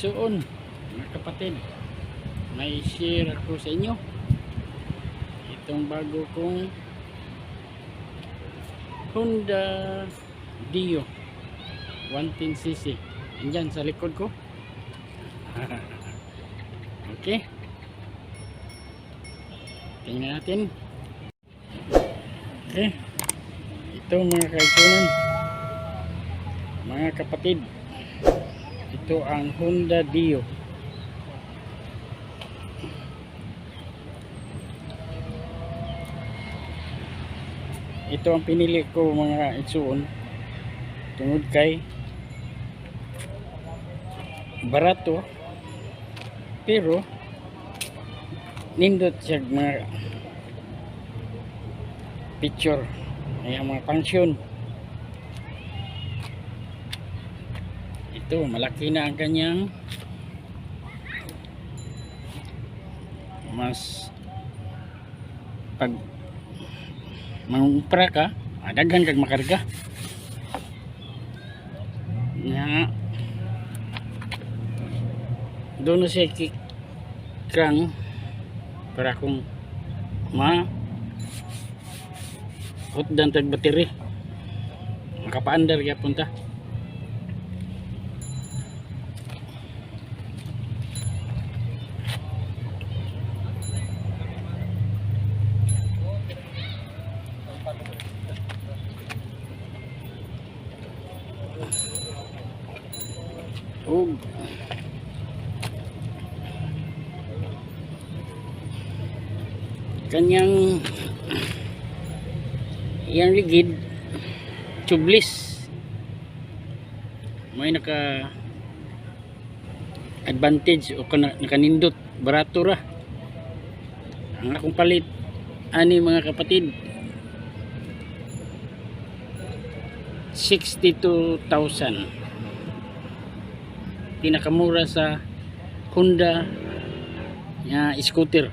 Kaigsuon, mga kapatid, may share ako sa inyo itong bago kong Honda Dio 110cc. Andyan sa likod ko. Okay, tingnan natin. Okay, ito, mga kaigsuonan, mga kapatid, ito ang Honda Dio. Ito ang pinili ko, mga igsuon, tungod kay barato pero nindot siya mga picture ay ang mga function. Ito, malaki na ang kanyang mas pag mangumpra ka, daghan kag makarga nga doon na siya kikrang para kung ma hutdan tag battery, makapaandar gyapon ta. Ug kanyang iyang ligid tubeless, may naka advantage o kana, nakanindot, barato ra. Ang akong palit ani, mga kapatid, 62,000, pinakamura sa Honda nga scooter,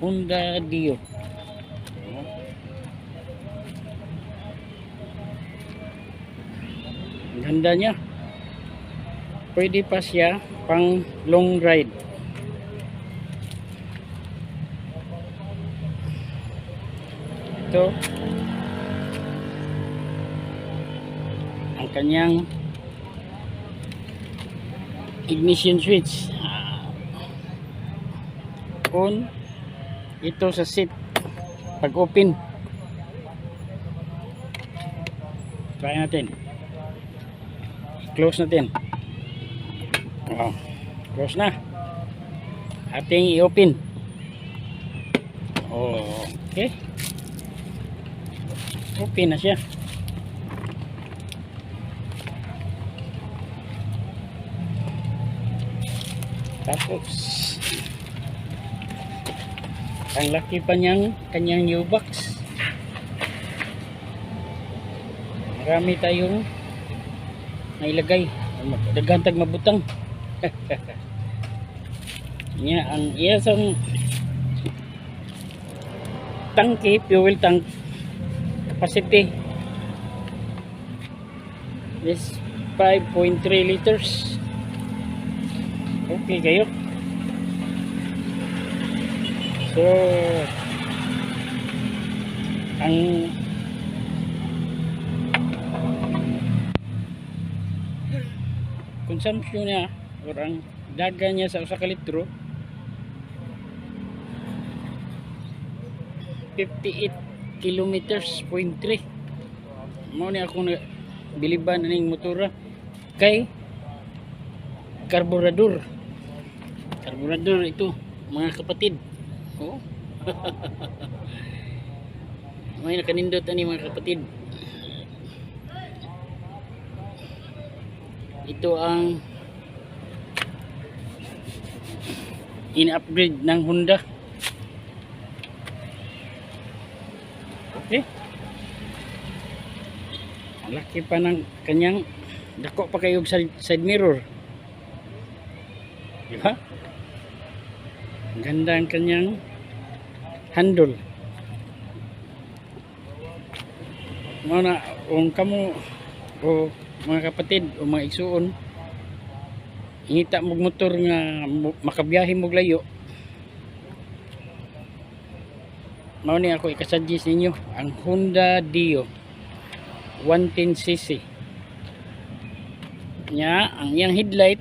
Honda Dio. Ang ganda niya, pwede pa siya pang long ride. Ito ang kanyang ignition switch. On ito sa seat pag open. Try natin, close natin. Oh, close na. Ating i-open. Oh, okay, open na siya. Tapos ang laki pa niyang kanyang new box. Marami tayong nailagay, daghan tag mabutang niya. Ang iyang tangke, fuel tank capacity is 5.3 liters. Okay kayo. So ang consumption niya or ang daga niya sa usa ka litro, 58 kilometers point 3. Mao ni akong biliban aning motora kay karburador. Karburador ito, mga kapatid. Oh, may nakanindot ani, mga kapatid. Ito ang in-upgrade ng Honda. Okay, ang laki pa ng kanyang, dako pa kayo side mirror, di ba? Ang ganda ang kanyang handle. Mao na kung kamo o mga kapatid o mga igsuon, ngita mo motor nga makabiyahe mo layo, mao ni ako ikasuggest ninyo ang Honda Dio 110 cc nya. Ang iyang headlight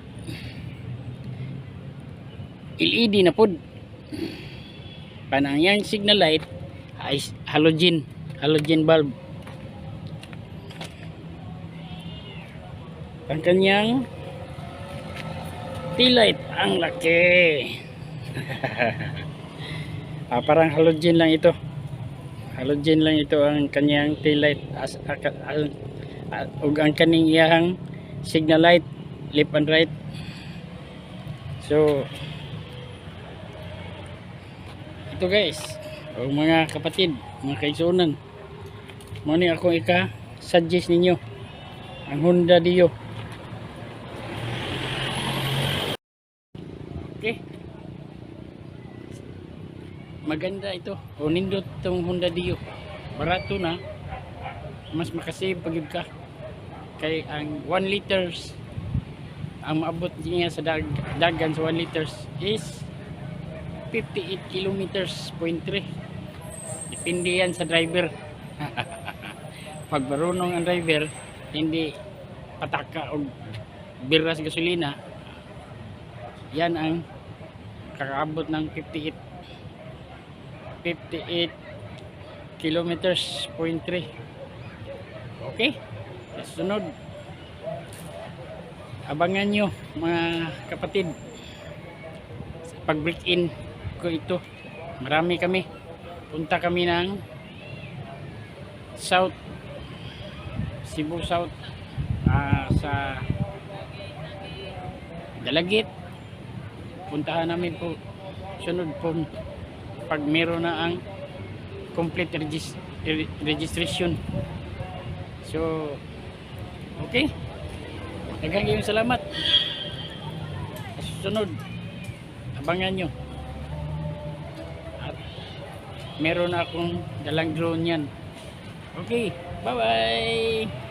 LED na pod, pan ang iyang signal light ay halogen, halogen bulb. Ang kanyang tail light, ang laki. Ah, parang halogen lang ito, halogen lang ito ang kanyang tail light as ug ang kaning iyang signal light, left and right. So ito guys o mga kapatid, mga kaigsuonan, mao ni ako ika suggest ninyo ang Honda Dio. Okay, maganda ito o nindot tong Honda Dio. Barato na, mas makasave pag ka kay ang 1 liters, ang maabot niya sa dagan sa 1 liters is 58 kilometers point 3. Depende yan sa driver. Pag marunong ang driver, hindi pataka og biras gasolina, yan ang kakaabot ng 58 kilometers point 3. Okay, sa susunod, abangan nyo mga kapatid sa pag break in ko ito. Marami kami, punta kami ng South Cebu South, sa Dalagit. Puntahan namin po sunod po pag meron na ang complete registration. So okay, daghang kayong salamat. Sa susunod, abangan nyo at meron na akong dalang drone yan. Okay, bye bye.